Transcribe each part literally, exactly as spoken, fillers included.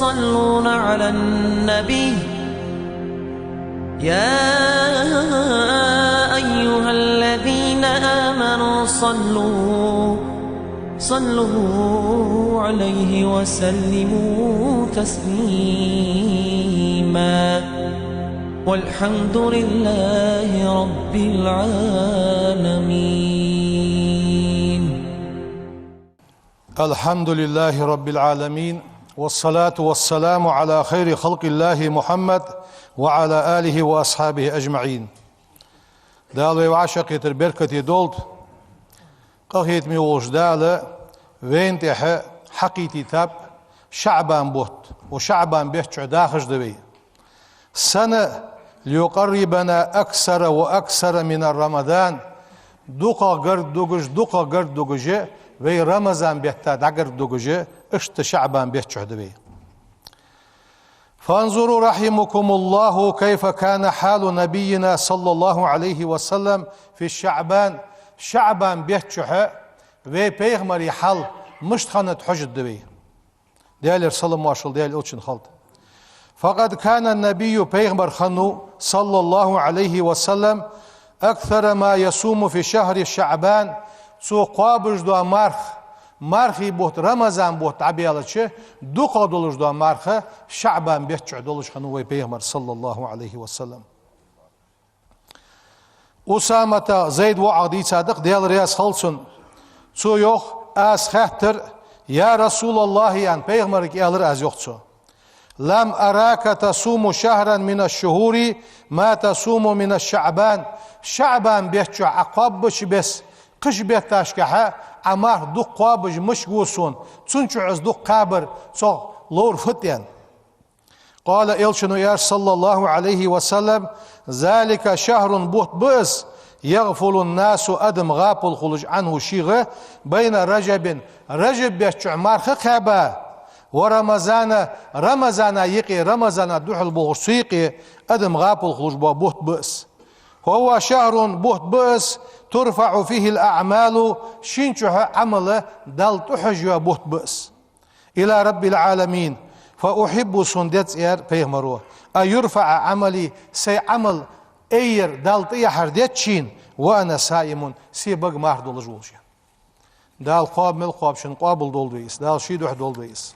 يصلون على النبي، يا أيها الذين آمنوا صلوا، صلوا عليه وسلموا تسليما. والحمد لله رب العالمين. الحمد لله رب العالمين، والصلاة والسلام على خير خلق الله محمد وعلى آله وأصحابه أجمعين. Дала вай вӀашагӀкхетар беркате долда. Къахетаме волча Дала вайна тӀехьа хьакхийттаб ШаӀбан бутт, укх ШаӀбан бетта чу дахаш да вай. سنة ليقربنا أكثر وأكثر من رمضان. ДукхагӀа гарга дугаш, дукхагӀа гарга дугаш, вай Рамазан бетта дӀагарга дугаш, иштта ШаӀбан бетта чу да вай. فانظروا رحمكم الله كيف كان حال نبينا صلى الله عليه وسلم في شعبان. ШаӀбан бетта чу вай пайхамара хьал мишта хиннад хьожаргда вай. Даьлера салам-моаршал Даьла элчанна хилда. فقد كان النبي, пайхамар хиннав, صلى الله عليه وسلم أكثر ما يصوم في شهر شعبان. Цо кхоабаш дола марха, мархий бутт, Рамазан бутт дӀабаьлча, дукхагӀа долаш дола марха ШаӀбан бетта чу долаш хиннав вай пайхамар, صلى الله عليه وسلم. Усамата Зайд воӀах дийцад-кх, Даьла раьза хилва цунна. Цо йоах: «Аз хаьттар, я РасулаллахӀ, — аьнна, пайхамарга аьлар аз, — йоах цо, — لم أرك تصوم شهرا من الشهور ما تصوم من شعبان». ШаӀбан бетта чу Ӏа кхоабача беса, кхыча бетташкахьа Ӏа марха дукха кхоабаш мишта гуш ва сона, цун чу аз дукха кхабар цох ловр фуд, аьнна. قال, элчано аьлар, صلى الله عليه وسلم: «ذلك شهر, бутт ба из, يغفل الناس, адам гӀапал хулаш, عنه, шийга, بين رجب, Ражаб бетта чу марха кхаьба, ورمضان, Рамазана юкъе, Рамазана духьал болхаш цу юкъе адам гӀапал хулаш бола бутт ба из. فهو شهر, бутт ба из, ترفع فيه الأعمال, шийна чухьа Ӏамал Далла тӀахьожайоа бутт ба из». إلى رب العالمين، فأحب, сона деза, аьлар пайхамаро, أن يرفع عملي, сай Ӏамал айяр Далла тӀаяхьар деза шийна, وأنا صائم, се бага марха долаш волаш. Дала кхоаб мел кхоаб шун къоабал долда вай из, Дала ший духьа долда вай из.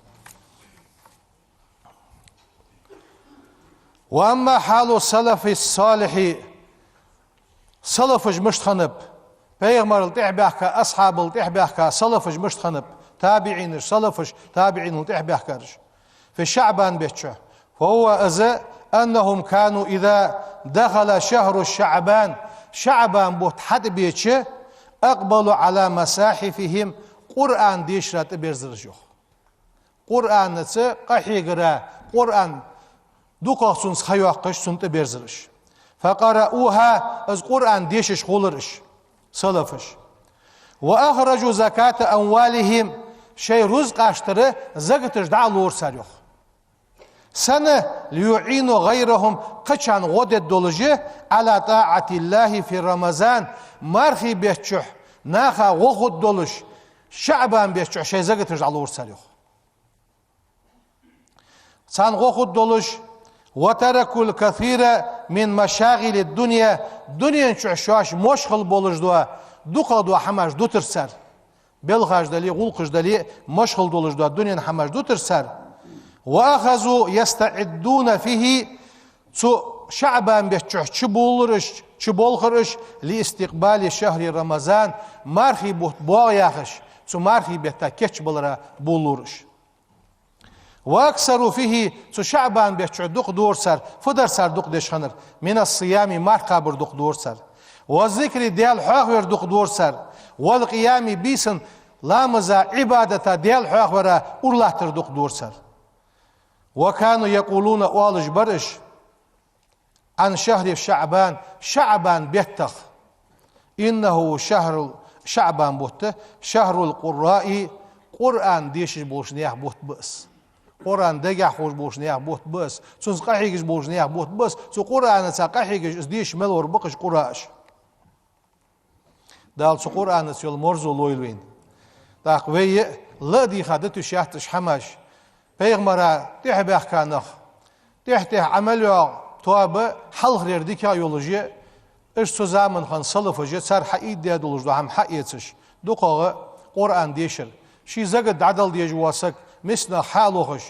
وأما حال السلف الصالح, салафаш мишта хиннаб, пайхамарал тӀехьабаьхка, асхьабал тӀехьабаьхка салафаш мишта хиннаб, табиӀинаш, салафаш, табиӀинал тӀехьабаьхкараш, في شعبان бетта чу, فهو, из, أنهم كانوا إذا دخل شهر شعبان, ШаӀбан бутт хьатӀабеча, أقبلوا على مصاحفهم, Къуръан дешара тӀаберзараш, йоах. Къуръанаца къахьегара, Къуръан дукхагӀа цунца ха йоаккхаш, цунна тӀаберзараш. فقرؤوها, из Къуръан дешаш хулар уж, салафаш. وأخرجوا زكاة أموالهم, шоай рузкъаштара закаташ дӀа а лора цар, йоах. Сенна? ليعينوا غيرهم, кхычарна гӀо дергдолаш, على طاعة الله في رمضان, мархий бетта чухь наха гӀо хургдолаш, ШаӀбан бетта чухь шоай закаташ дӀалора цар, йоах. Царна гӀо хургдолаш, وتركوا الكثير من مشاغل الدنيا, дунен чухь шоаш мошхал болаш дола, дукхагӀа дола хӀамаш дутар цар. Белхаш дале, гӀулакхаш дале, мошхал долаш дола дунен хӀамаш дутар цар. وأخذوا يستعدون فيه, цу ШаӀбан бетта чухь чубуллар уж, чуболхар уж, لاستقبال شهر رمضان, мархий бутт боагӀа яхаш, цу мархий бетта кийчбалара буллар уж. وأكثروا فيه, цу ШаӀбан бетта чухь дукха дора цар, фу дар цар дукха деш хиннар, من الصيام, марха кхабар дукха дора цар, والذكر, Даьла хьоахавар дукха дора цар, والقيام, бийсан ламаза, Ӏибадата, Даьла хьоахавара ура латтар дукха дора цар. وكانوا يقولون, оалаш бар уж, عن شهر شعبان, ШаӀбан беттах: إنه شهر, ШаӀбан бутт, شهر القراء, Къуръан дешаш болча наьха бутт ба из. Къуръан дагахь ховш болча наьха бутт ба из. Цунца къахьегаш болча наьха бутт ба из. Цу Къуръанаца къахьегаш, из дешаш мел вар ба-кх уж къураъаш. Дала цу Къуръанаца йола марзо лойла вайна. ТӀаккха вай ла а дийха да тешаш яц уж хӀамаш. Пайхамара тӀехьа баьхка нах, тӀехьа-тӀехьа Ӏамал йоагӀа тоба хьалхарера дикагӀа йолаш я, иштта цу заман хана салафаша цар хьаийддаь долаш дола хӀама хьаэцаш, дукхагӀа Къуръан дешар, ший закат дӀадала дезаш вола саг, мискача наха хьалохаш.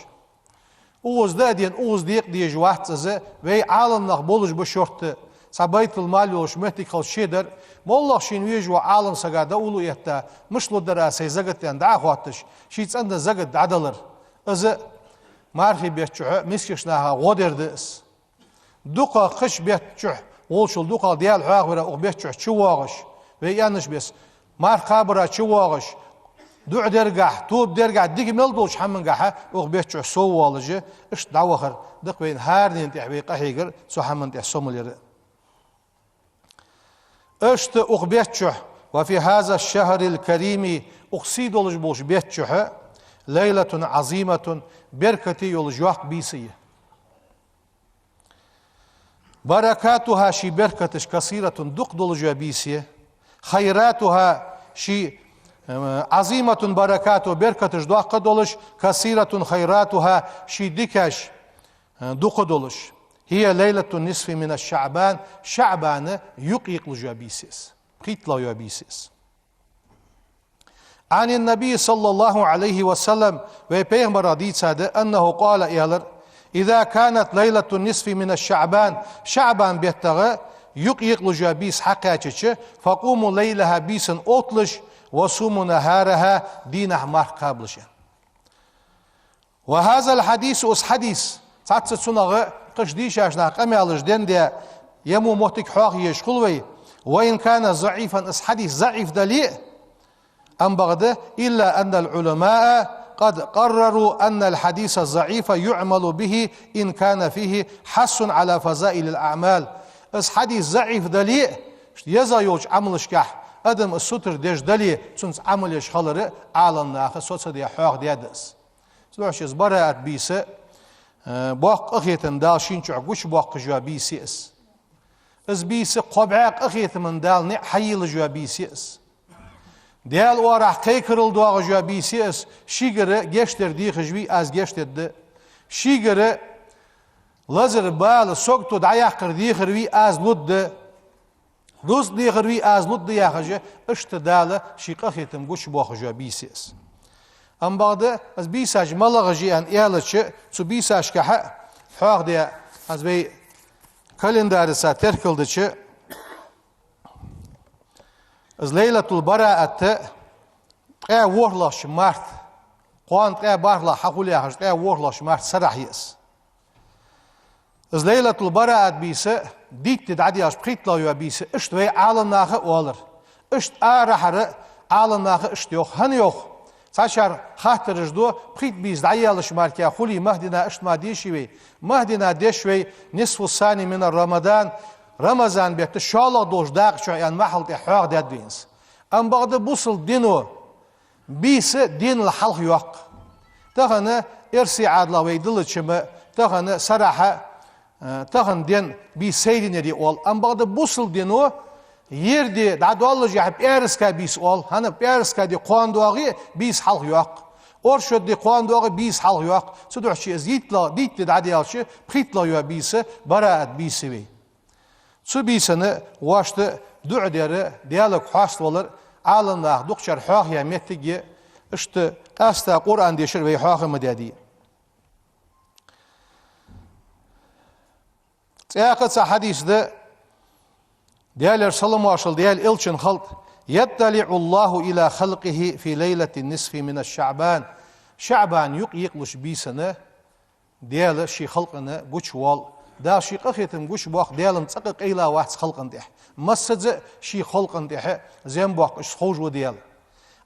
Укхаза даа дена, укхаза декъа дезаш вац из, вай Ӏаламнах болаш ба шортта, цхьа байтул-мал йолаш моттиг хилча ше дар, моллагӀа шийна везаш вола Ӏалам сага дӀауллу этта, мишта лургдар аз сай закат аьнна дӀа а хотташ, ший цӀенна закат дӀадалар. Из мархий бетта чухь мискача наха гӀо дер да из. Дукха кхыча бетта чухь волчул дукха Даьла хьоахавера укх бетта чухь чувоагӀаш, вай аьннача беса, марха кхабара чувоагӀаш, дуӀа дергахьа, тоба дергахьа, дика мел долча хӀамангахьа укх бетта чухь соввоалаш, иштта дӀавахар да-кх вайна хӀаранена тӀехь вай къахьегар цу хӀаман тӀехь сомал яр. Иштта укх бетта чухь, وفي هذا الشهر الكريم, укх сий долаш болча бетта чухь, ليلة عظيمة, беркате йолаш йоккха бийса я. بركاتها, ший беркаташ, كثيرة, дукха долаш йола бийса я. خيراتها, ший, э, عظيمة بركاتها, беркаташ доккха долаш, كثيرة خيراتها, ший дикаш, э, дукха долаш. هي ليلة النصف من الشعبان, ШаӀбана юкъ екъалуш йола бийса я из. ПхийтталагӀа йола бийса я из. عن النبي صلى الله عليه وسلم, вай Пайхамара дийцад, أنه قال, аьлар: إذا كانت ليلة النصف من الشعبان, ШаӀбан беттагӀа юкъ екъалуш йола бийса хьакхаьчача, فقوموا ليلها, бийсан отталаш, وصوموا نهارها, дийнахьа марха кхабалаш, аьнна. وهذا الحديث, из хьадис, цхьацца цунах кхыча дийшача наха къамаьлаш денна, е мо моттиг хьоахаеш хул вай, وإن كان ضعيفا, из хьадис заӀиф дале а, амма бакъда, إلا أن العلماء قد قرروا أن الحديث الضعيف يعمل به إن كان فيه حث على فضائل الأعمال. Из хьадис заӀиф дале а, еза йолча Ӏамалашкахь адам из сутара деш дале, цунца Ӏамал еш хилар Ӏаламнаха соцадаь хьоахадаьд из. Цудухьа из бараат бийса, э, боккха къахетам Дала шийна чухь гучабоаккхаш йола бийса я из. Из бийса кхо бӀаь къахетама Дала ниӀ хьайийллаш йола бийса я из. Даьла оагӀорахьа кхайкарал доагӀаш йола бийса я из, шийгара гешт дар дехаш вий, аз гешт дергда. Шийгара лазар, бала, сагото дӀаяккхар дехар вий, аз лургда. Рузкъа дехар вий, аз лургда яхаш, иштта Дала ший къахетам гучабоаккхаш йола бийса я из. Амма бакъда, из бийсаш малагӀаш я аьнна аьлча, цу бийсашкахьа хьоахадаь, из вай календараца теркалдича, из Лайлатул-Бараат ткъаь ворхӀлагӀча марта, кхоана ткъаь бархӀлагӀа хьахул яхаш, ткъаь ворхӀлагӀча марта сарахьа я из. Из Лайлатул-Бараат бийса, дийтта ди дӀадаьлча пхийтталагӀа йола бийса, иштта вай Ӏаламнаха а оалар. Иштта арахьара Ӏаламнаха а иштта йоах. ХӀана йоах? Цхьачар хаттараш ду, пхийтта бийса дӀаяьлча мара хулий, Махдина иштта ма дийший вай. Махдина деш вай, نصف الثاني من رمضان, Рамазан бетта шоллагӀа долча дакъа чу аьнна махьал тӀа хьоахадаьд вайна из. Амма бакъда бусалба дино бийса денал хьалха йоаккх. Тахан эрсий Ӏаьдала вай диллача ма, тахан сарахьа, э, тахан ден бийса сайринера оал. Амма бакъда бусалба дино ер ди дӀадоаллашехь пӀаьраска бийса оал. ХӀана, пӀаьраска ди кхоана доагӀе, бийса хьалха йоаккх. Оршот ди кхоана доагӀе, бийса хьалха йоаккх. Цудухьа из дийтла-, дийтта ди дӀадаьлча пхийтталагӀа йола бийса, Бараат бийса я вай. Цу бийсан вайна дуӀа дар, Даьлага хьаставалар Ӏаламнаха дукхачар хьоахаяь моттиг я, иштта къаьстта Къуръан дешар вай хьоахаве ма даьдий. ЦӀаькха цхьа хьадис да, Даьлера салам-моаршал Даьла Элчан хилда: يطلع الله إلى خلقه في ليلة النصف من شعبان. ШаӀбан юкъ екъалуш бийсан Даьла ший халкъана гучавоал. Дала ший къахетам гучабоаккх, Даьла-м цӀаккха къайла вац халкъа тӀехь. Массаза а ший халкъа тӀехь зем боаккхаш ховш ва Даьла.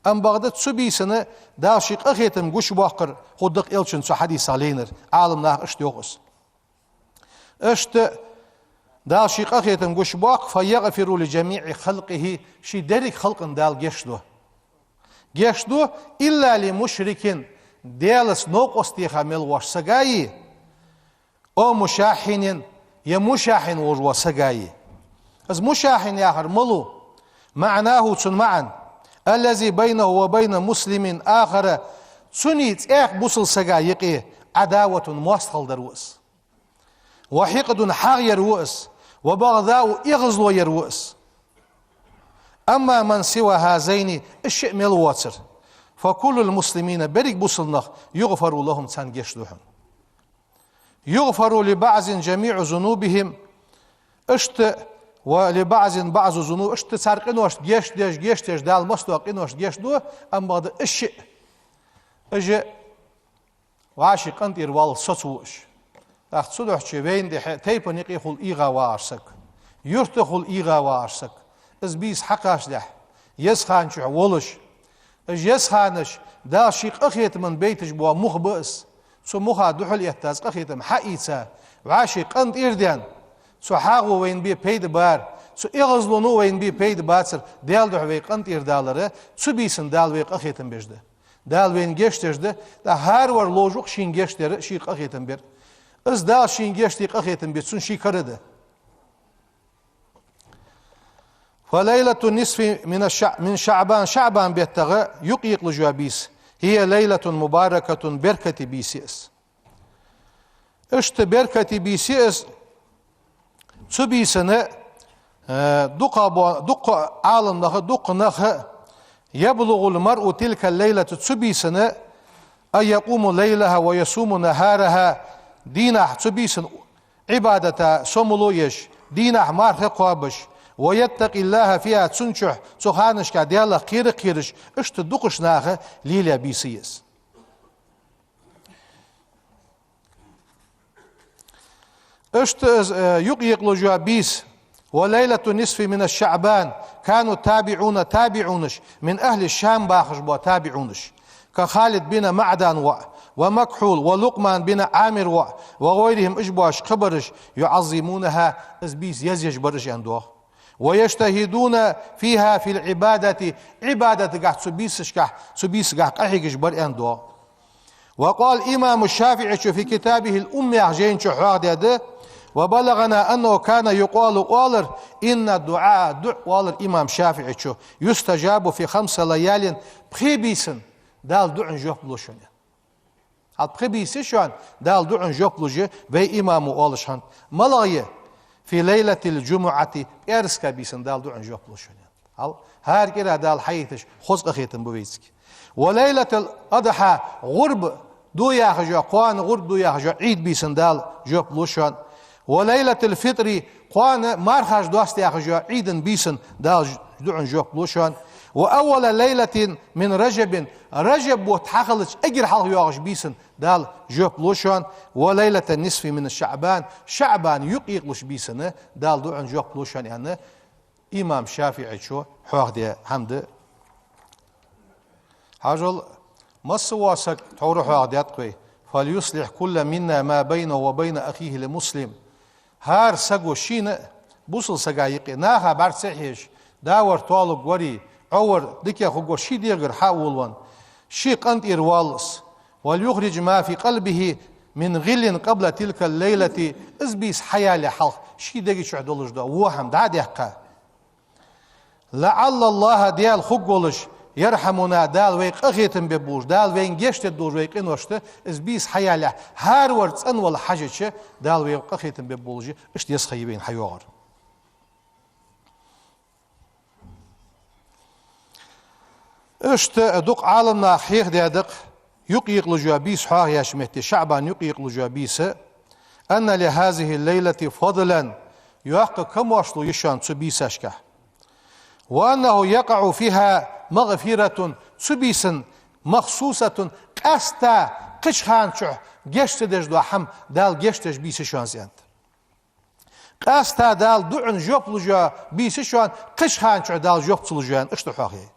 Амма бакъда цу бийсан Дала ший къахетам гучабоаккхар хургда-кх Элчано цу хьадисах лайнар, Ӏаламнаха иштта йоах из. Иштта Дала ший къахетам гучабоаккх, فيغفر لجميع خلقه, ший деррига халкъана Дала гешт ду. Гешт ду, إلا لمشرك, Даьлаца новкъост теха мел вола сагаи, أو مشاحن, е мушахьин волаш вола сагаи. Из мушахьин яхар малув? معناه, цун маӀан: الذي بينه وبين مسلم آخر, Цунна цхьаккха бусалба сага юкъе عداوة моастагӀал дар ва из. وحقد хьагӀ яр ва из. وبغضاء эгӀазло яр ва из. أما من سوى هذين, уж шиъ мел воацар, فكل المسلمين, берригаш бусалба нах, يغفر لهم, царна гешт ду хьона. يغفر لبعض جميع ذنوبهم, иштта, ولبعض بعض ذنوب, иштта цар къиношта гешт деш, гешт деш, Дала массадола къиношта гешт ду, амма бакъда уж шиъ, уж вӀаший къинтӀера вала соцаву уж. ТӀаккха цудухьа вайна тӀехьа тайпан юкъехула эгӀа вагӀаш саг, юртахула эгӀа вагӀаш саг, из бийса хьакхачалехь, еза хана чухь волаш, уж еза ханаш, Дала ший къахетама байташ бола мух ба из. Цу муха духьал этта, из къахетам хьаийца, вӀаший къинтӀера даьнна, цу хьагӀо вайна бе пайда бар, цу эгӀазлоно вайна бе пайда бацар, Даьла духьа вай къинтӀера далар, цу бийсан Дала вай къахетам беш да. Дала вайна гешт деш да, тӀаккха хӀаравар ловш ва-кх шийна гешт дар, шийга къахетам бар. Из Дала шийна гешт де, къахетам бе, цунна ший кара да. فليلة النصف من الشع-، من شعبان, ШаӀбан беттагӀа юкъекъалуш йола бийса, هي ليلة مباركة, беркате бийса я из. Иштта беркате бийса я из, цу бийсан, э, дукха бо-, дукха Ӏаламнаха, дукха наха, يبلغ المرء تلك الليلة, цу бийсан, أن يقوم ليلها ويصوم نهارها, дийнахьа цу бийсан Ӏибадата сомало еш, дийнахьа марха кхоабаш, ويتقي الله فيها, цун чухь, цу ханашка Даьлах кхера а кхераш, иштта дукхача наха лелаяь бийса я из. Иштта из, э, юкъекъалуш йола бийса, وليلة النصف من شعبان كان التابعون, табиӀунаш, من أهل الشام, бахаш бола табиӀунаш, كخالد بن معدان воӀ, ومكحول, ولقمان بن عامر воӀ, وغيرهم, уж боацаш кхыбараш, يعظمونها, из бийса езъеш бар уж, аьнна доагӀа. ويجتهدون فيها في العبادة, Ӏибадатагахь цу бийсашкахь, цу бийсагахь къахьегаш бар, аьнна доагӀа. وقال الإمام الشافعي في كتابه الأم яхача жайна чу хьоахадаьд: وبلغنا أنه كان يقال, оалар, إن الدعاء, дуӀа, оалар имам ШафиӀийс, يستجاب في خمس ليال, пхе бийсан Дала дуӀан жоп лу шоана. Хьал пхе бийса я шоана Дала дуӀан жоп луш, вай имамо оалаш хиннад. МалагӀа я? في ليلة الجمعة, пӀаьраска бийсан Дала дуӀан жоп лу шоана. Хьал, хӀара кӀира Дала хьаийташ хоза къахетам ба вайцига. وليلة الأضحى, гӀурба ду яхаш йола, кхоана гӀурба ду яхаш йола Ӏийд бийсан Дала жоп лу шоана. وليلة الفطر, кхоана мархаш доаста яхаш йола Ӏийда бийсан Дала ж-, дуӀан жоп лу шоана. وأول ليلة من رجب, Ражаб бутт хьахилча эггара хьалха йоагӀача бийсан Дала жоп лу шоана. وليلة النصف من شعبان, ШаӀбан юкъекъалуш бийсан Дала дуӀан жоп лу шоана, аьнна, имам ШафиӀийс хьоахадаь хӀама да. Хьажал, масса вола саг тхьовра хьоахадаьд-кх вай: فليصلح كل منا ما بينه وبين أخيه المسلم. ХӀара саго шийна, бусалба сага юкъе, наха бӀарга ца хьежаш, дӀавар толургварий, Ӏовар дикагӀа хургвар, ший дегӀагара хьа а волавенна, ший къинтӀера воалл из. وليخرج ما في قلبه من غل قبل تلك الليلة, из бийса хьаялале хьалха ший дега чу долаш дола во хӀама дӀа а даьккха. لعل الله, Даьла хургволаш, يرحمنا, Дала вайга къахетам бергболаш, Дала вайна гешт дергдолаш вай къиношта, из бийса хьаялале, хӀаравар цӀенвала хьажача, Дала вайга къахетам бергболаш, иштта еза ха я вайна хьайоагӀар. Иштта дукха Ӏаламнаха хьехадаьд-кх юкъекъалуш йола бийса хьоахаеча метте, ШаӀбан юкъекъалуш йола бийса, أن لهذه الليلة فضلا, йоккха камоаршал я шоана цу бийсашка. وأنه يقع فيها مغفرة, цу бийсан مخصوصة, къаьстта кхыча хана чухь гешт ца деш дола хӀама Дала гешт деш бийса я шоана из, аьннад. Къаьстта Дала дуӀан жоп луш йола бийса я шоана, кхыча хана чухь Дала жоп ца луш йола, аьнна, иштта хьоахаяьй.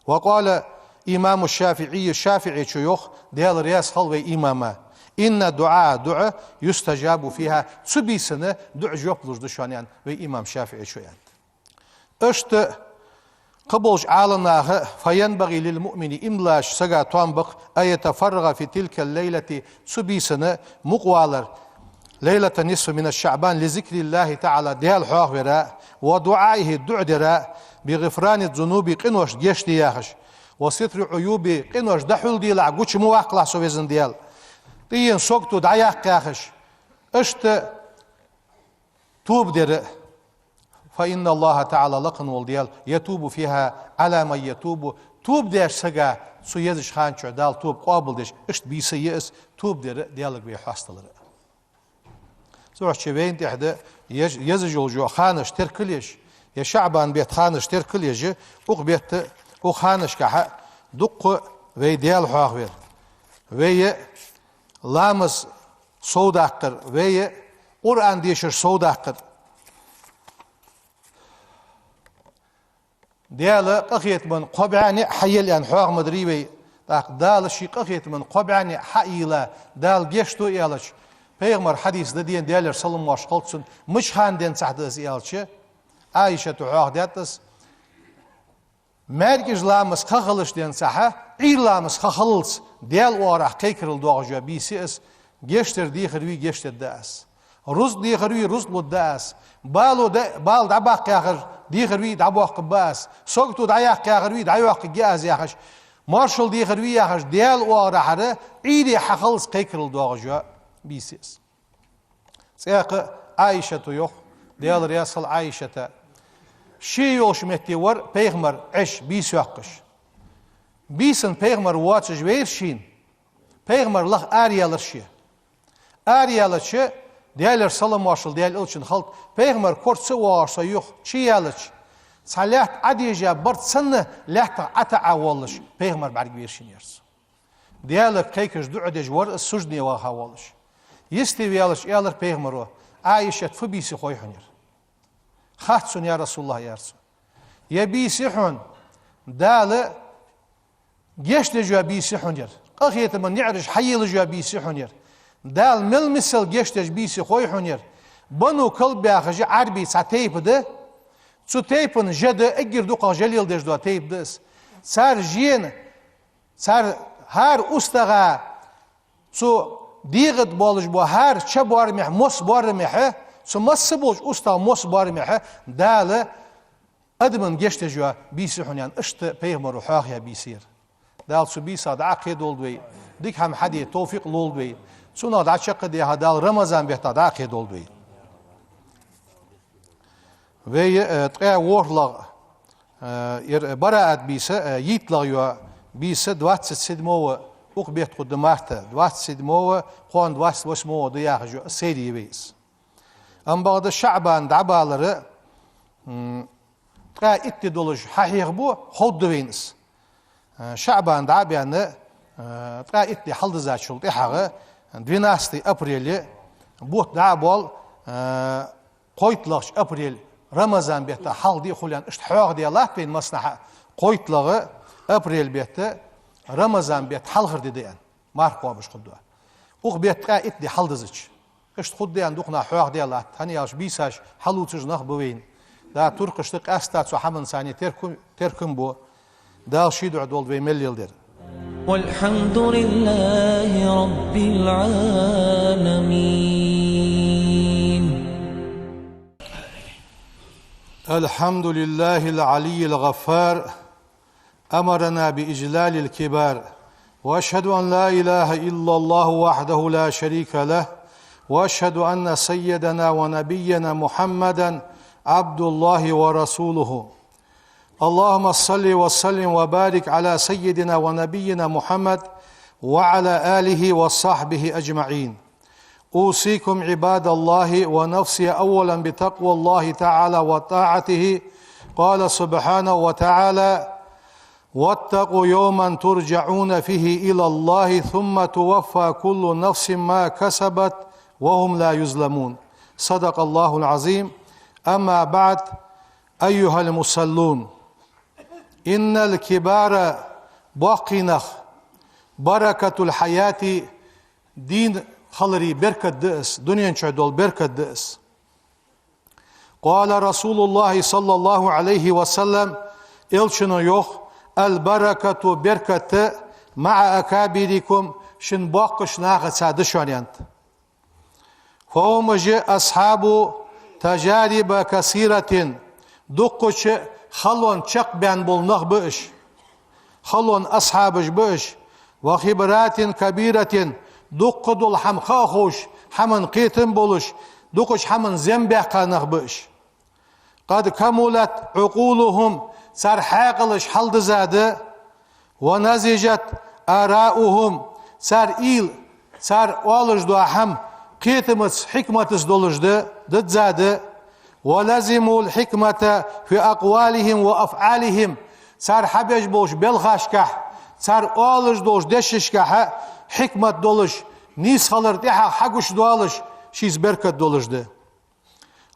وقال الإمام الشافعي, ШафиӀийс йоах, Даьла раьза хилва вай имама: إن الدعاء, дуӀа, يستجاب فيها, цу бийсан дуӀа жоп луш да шоана, аьнна, вай имам ШафиӀийс аьннад. Иштта кхыболча Ӏаламнаха: فينبغي للمؤمن, иман долча сага тоам ба-кх, أن يتفرغ في تلك الليلة, цу бийсан мукъавалар, ليلة النصف من شعبان, لذكر الله تعالى, Даьла хьоахавара, ودعائه, дуӀа дара, بغفران الذنوب, къиношта гешт де яхаш, وستر عيوبي, къинош дӀахьулделахь, гуча ма ваккхалахь со, Веза Даьла. ТӀаена сагото дӀаяккха яхаш, иштта тоба дар а. فإن الله تعالى, лакха вола Даьла, يتوب فيها على من يتوب, тоба деш сага цу езача хана чу Дала тоба къоабалдеш, иштта бийса я из, тоба дар а Даьлага вай хьасталар а. Цудухьа вайна тӀехьа да еш-, езаш йола ханаш теркал еш, е ШаӀбан бетта ханаш теркал еш, укх бетта, укх ханашкахьа дуккха вай Даьла хьоахавар. Вай ламаз совдаккхар, вай Къуръан дешар совдаккхар. Даьла къахетама кхо бӀаьнна хьаелла аьнна хьоахадаьд вай. ТӀаккха Дала ший къахетама кхо бӀаьнна хьайийлла, Дала гешт ду аьлча, пайхамара хьадис да, Даьлера салам-моаршал хилда цунна, мича хана денз цахь да из аьлча, Ӏайшата хьоахадаьд из. МаьркӀажа ламаз ха хилча денз цахь, Ӏуйра ламаз ха хиллалца, Даьла оагӀорахьа кхайкарал доагӀаш йола бийса я из, гешт дар дехар вий, гешт дергда аз. Рузкъа дехар вий, рузкъа лургда аз. Бала да, бала дӀабаккха яхар дехар вий, дӀабоаккхаргба аз. Сагото дӀаяккха яхар вий, дӀайоаккхаргья аз яхаш. Моаршал дехар вий яхаш, Даьла оагӀорахьара Ӏуйре хьахиллалца кхайкарал доагӀаш йола бийса я из. ЦӀаькха Ӏайшата йоах, Даьла раьза хилва Ӏайшата. Ше йолча метте вар пайхамар Ӏеш, бийса йоаккхаш. Бийсан пайхамар воацаш вайра шийна. Пайхамар лаха араялар ше. Араялча, Даьлера салам-моаршал Даьла элчанна хилда, пайхамар кора ца воагӀаш со юха чуяьлча, цхьа лаьтта Ӏодежа бар санна, лаьттах ӀотаӀа воллаш, пайхамар бӀаргавайра шийна, яхар цо. Даьлага кхайкаш, дуӀа деш вар из, суждане ваха воллаш. Йисте ваьлча аьлар пайхамаро: «Ӏайшат, фу бийса я хой хьона ер?» «Хац сона, я РасулаллахӀ, — яхар цо. — Ер бийса я хьона, Дала гешт деш йола бийса я хьона ер. Къахетама наӀараш хьайийллаш йола бийса я хьона ер. Дала мел миссел гешт деш бийса я хой хьона ер. Бану Калб яхаш Ӏарбий цхьа тайпа да. Цу тайпан жа да, эггара дукхагӀа жа леладеш дола тайпа да из. Цар жена, цар хӀара устагӀа, цу дегӀа тӀа болаш бола хӀара ча боарамехь, мос боарамехь, цу масса болча устагӀа мос боарамехь, Дала адамашта гешт деш йола бийса я хьона», — аьнна, иштта пайхамаро хьоахаяь бийса я ер. Дала цу бийсах дӀакхедолда вай, дика хӀама хьаде товфикъ лолда вай. Цунах дӀачакхдаьха Дала Рамазан бетта дӀакхедолда вай. Вай, э, ткъаь ворхӀлагӀа, э, ер Бараат бийса, э, йиттлагӀа йола бийса, двадцать седьмого, укх бетта хургда марта, двадцать седьмого, кхоана двадцать восьмого да яхаш йола серия я вай из. Амма бакъда ШаӀбан дӀабалар, м, ткъаь итт ди долаш хьахьехабу, ховргда вайна из. Э, ШаӀбан дӀа а баьнна, э, ткъаь итт ди хьалдизачул тӀехьагӀа, двенадцатый апреле бутт дӀа а боал, э, кхойтталагӀча апреле Рамазан бетта хьалха ди а хул аьнна, иштта хьоахадаь латт вайна массанахьа, кхойтталагӀа апрель бетта Рамазан бетта хьалхара ди да аьнна, марха кхобаш хургда. Укх бетта ткъаь итт ди хьалдизача. Иштта хургда аьнна дукха наха хьоахадаь латт, хӀана аьлча бийсаш хьалувцаш нах ба вайна. Да, туркхашта къаьстта цу хӀаман царна теркам, теркам бу. Дала ший дуӀа долда вай мел леладер. والحمد لله رب العالمين. الحمد لله العلي الغفار. أمرنا بإجلال الكبار. وأشهد أن لا إله إلا الله وحده لا شريك له. وأشهد أن سيدنا ونبينا محمدا عبد الله ورسوله. اللهم صل وسلم وبارك على سيدنا ونبينا محمد وعلى آله وصحبه أجمعين. أوصيكم عباد الله ونفسي أولا بتقوى الله تعالى وطاعته. قال سبحانه وتعالى: واتقوا يوما ترجعون فيه إلى الله ثم توفى كل نفس ما كسبت وهم لا يظلمون. صدق الله العظيم. أما بعد، أيها المصلون، إن الكبار, боккхий нах, بركة الحياة, дийна хилара беркат да из, дунен чу дола беркат да из. قال رسول الله صلى الله عليه وسلم, элчано йоах: البركة, беркат, مع أكابركم, шун боккхача нахаца да шоана, аьннад. فهم أصحاب تجارب كثيرة, дуккхача халонца чакхбаьнна бола нах ба уж. халон асхьабаш ба уж, وخبرات كبيرة, дукха дола хӀама ха а ховш, хӀаман кхетам болаш, дукхача хӀаман зем баьккха нах ба уж. قد كملت عقولهم, цар хьаькъалаш хьалдизза да, ونضجت آراؤهم, цар уйла, цар оалаш дола хӀама кхетамаца, хьикматаца долаш да, дизза да, ولزموا الحكمة في أقوالهم وأفعالهم, цар хьабеш болча белхашкахь, цар оалаш долча дешашкахь хьикмат долаш, нийсхилар тӀехьагӀа хьагуш долаш, шийца беркат долаш да.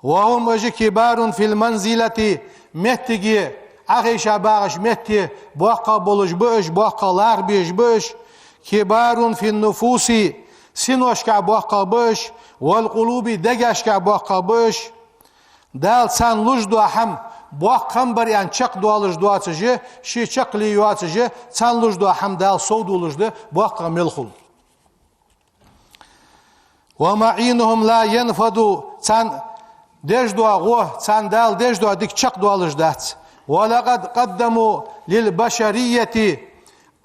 وهم, уж, كبار في المنزلة, меттиге, Ӏохайша багӀаш метте боккхагӀа болаш ба уж, боккхагӀа лаха безаш ба уж, كبار في النفوس, синошкахь боккхагӀа ба уж, والقلوب, дегашкахь боккхагӀа ба уж. Дала царна луш дола хӀама боккха хӀама бар аьнна чакхдоалаш доацаш а, ше чаккхе йоацаш а, царна луш дола хӀама Дала совдоалаш да боккхагӀа мел хул. ومعينهم لا ينفد, царна деш дола гӀо, царна Дала деш дола дика чакхдоалаш дац. ولقد قدموا للبشرية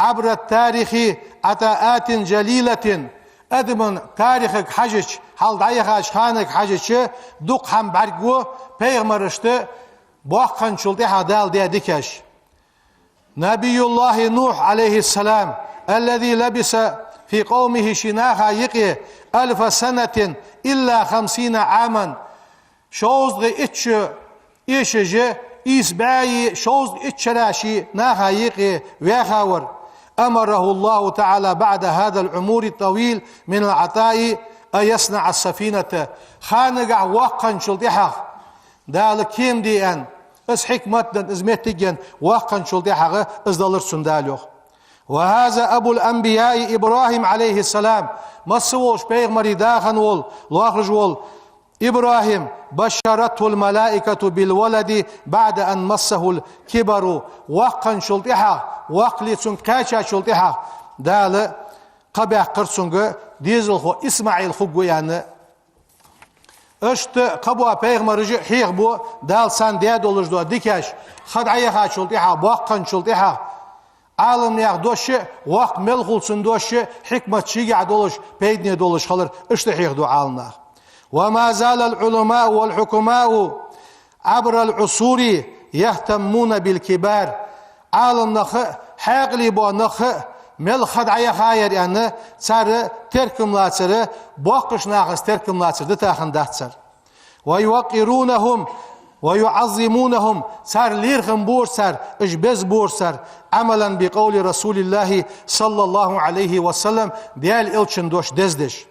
عبر التاريخ عطاءات جليلة. Адаман тарихага хьажача, хьалха дӀаяхача ханага хьажача, дукха хӀама бӀаргаго пайхамарашта боккха хинначул тӀехьагӀа Дала даь дикаш. نبي الله نوح عليه السلام الذي لبث في قومه, ший наха юкъе, ألف سنة إلا خمسين عاما, шовзткъеи итт шу эшаш а, ийс бӀаьи шовзткъеи итт шера ший наха юкъе ваьха вар. أمره الله تعالى بعد هذا العمر الطويل من العطاء أن يصنع السفينة. Ханагахь воккха хинначул тӀехьагӀа Дала кема де аьнна, из хьикмат денна, из моттиг енна, воккха хинначул тӀехьагӀа из далар цунна Дала, йоах. وهذا أبو الأنبياء إبراهيم عليه السلام, массаволча пайхамарий да хинна вола, лоархӀаш вола ИбрахӀим, بشرته الملائكة بالولد بعد أن مسه الكبر. Воккха хинначул тӀехьагӀа, воккхале цунга кхаьчачул тӀехьагӀа Дала кхаъ баьккхар цунга дезалхо ИсмаӀил хургва аьнна. Иштта кхыбола пайхамараш а хьехабу Дала царна даь долаш дола дикаш, ха дӀаяхачул тӀехьагӀа, боккха хинначул тӀехьагӀа, Ӏаламнаьха дош а, воккха мел хул цун дош а, хьикмат шийгахь долаш, пайдане долаш хилар, иштта хьехаду Ӏаламнаха. وما زال العلماء والحكماء عبر العصور يهتمون بالكبار. Ӏаламнах а, хьаькъал бола нах а, мел ха дӀаяхаяр аьнна, цар теркам лацар, боккхача нахаца теркам лацар дита хиннадац цар. ويوقرونهم ويعظمونهم, цар лерхӀам бора цар, уж беза бора цар, عملا بقول رسول الله صلى الله عليه وسلم, Даьла Элчан дош дездеш.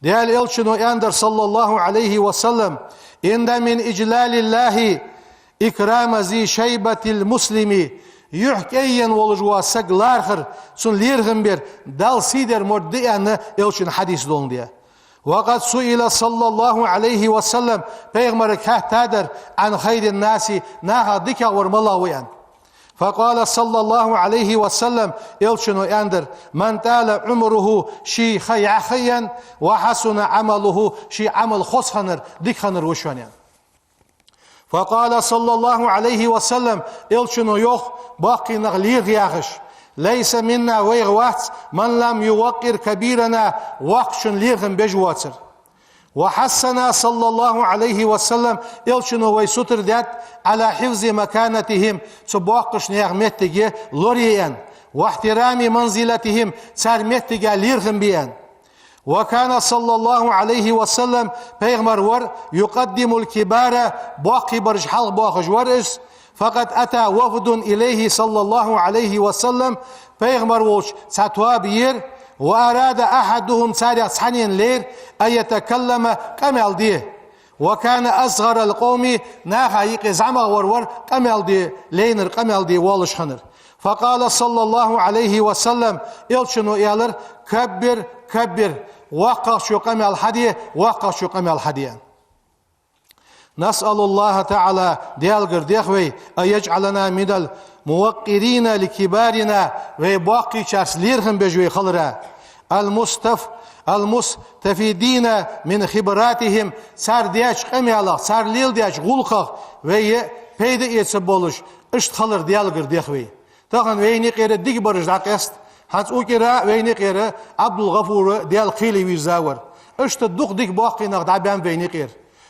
Даьла Элчано аьннадар, صلى الله عليه وسلم: إن من إجلال الله إكرام ذي الشيبة المسلم. Юхь кӀайенна волаш вола саг лархӀар, цунна лерхӀам бар Далла сий дар мо да аьнна, Элчан хьадис доландаь. وقد سئل صلى الله عليه وسلم, пайхамарга хаьттадар, عن خير الناس, нахах дикагӀвар малагӀа ва аьнна. فقال صلى الله عليه وسلم, Элчано аьннадар: من طال عمره, ший ха яхь хинна, وحسن عمله, ший Ӏамал хоза хиннар, дика хиннар ва шоана аьнна. فقال صلى الله عليه وسلم, Элчано йоах, боккхий нах лерхӀа яхаш: ليس منا, вайх вац, من لم يوقر كبيرنا, воккхачун лерхӀам беш воацар. وحثنا صلى الله عليه وسلم, Элчано вай сутара даьд, على حفظ مكانتهم, цу боккхача наьха моттиге лорае аьнна, واحترام منزلتهم, цар моттига лерхӀам бе аьнна. وكان صلى الله عليه وسلم, пайхамар вар, يقدم الكبار, боккхийбараш хьалха боахаш вар из. فقد أتى وفد إليه صلى الله عليه وسلم, пайхамар волча цхьа тоаба яр, وأراد أحدهم, царех цхьаннена лайра, أن يتكلم, къамаьл де. وكان أصغر القوم, наха юкъе зӀамагӀвар вар, къамаьл де лайнар, къамаьл де воаллаш хиннар. فقال صلى الله عليه وسلم, Элчано аьлар: كبر، كبر, воккхагӀчо къамаьл хьаде, воккхагӀчо къамаьл хьаде. نسأل الله تعالى, Даьлагара дех вай, أن يجعلنا من الموقرين لكبارنا, вай боккхийчарца лерхӀам беш вай хилара. المستف-، المستفيدين من خبراتهم, цар деча къамаьлах, цар леладеча гӀулакхах вай пайда эца болаш, иштта хилара Даьлагара дех вай. Тахан вайна юкъера дика бараш дӀакъаьста, хӀанз укхаза вайна юкъера Ӏабдул-ГӀафура Даьла кхеле вийрзавар. Иштта дукха дика боккхий нах дӀабаьннаб вайна юкъера.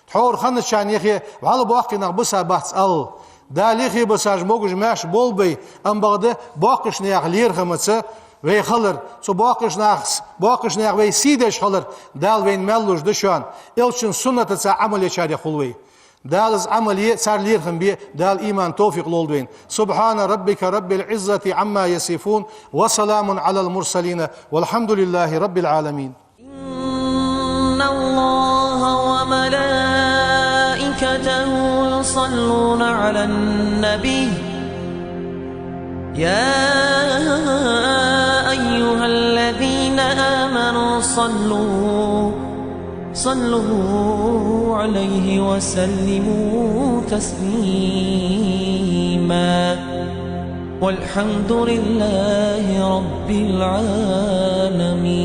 Тхьовра хинначарна юхе вӀалла боккхий нах бисабац ала. Дала юхе бисаш могаш-маьрша болба вай, амма бакъда боккхийча наьха лерхӀамца вай хилар, цу боккхийча нах, боккхийча наьха вай сий деш хилар Дала вайна маьл луш да шоана. Элчан суннатаца Ӏамал ечарех хул вай. Дала из Ӏамал е, цар лерхӀам бе, Дала иман, товфикъ лолда вайна. سبحان ربك رب العزة عما يصفون، وسلام على المرسلين، والحمد لله رب العالمين. إن الله وملائكته يصلون على النبي، يا أيها الذين آمنوا صلوا، صلوا عليه وسلموا تسليما. والحمد لله رب العالمين.